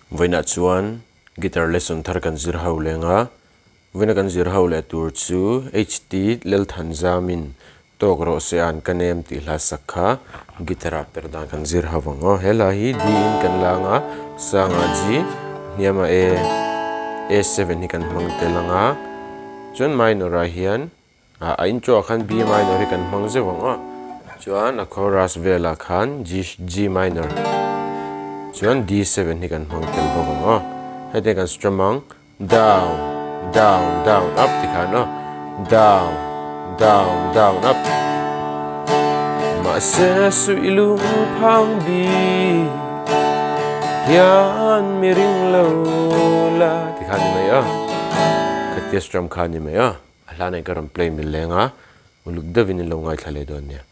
Vawiinah chuan guitar lesson thar kan zir ho leng a, vawiina kan zir ho leh tur chu HT Lelthanzamin tawk rawh se an ka nem tih hla sak kha guitar ah per dan kan zir ho ang aw. He hla hi D in kan lang a, sangah G, hniamah A, A7 hi kan hmang tel ang a, chuan minor ah hian A intro ah khan B minor hi kan hmang zeuh ang aw. Chuan a chorus velah khan G G minor chuan D7 hi kan hmang tel bawk ang aw. Hetiang kan strum ang down down down up ti khan aw down down down up. Mahse suih lung phang bik hian mi ring lo la ti khan ni mai aw. Khatia strum khan ni mai aw. A hla nei ka rawn play mil leng a, uluk deuhin in lo ngaithla leh dawn nia.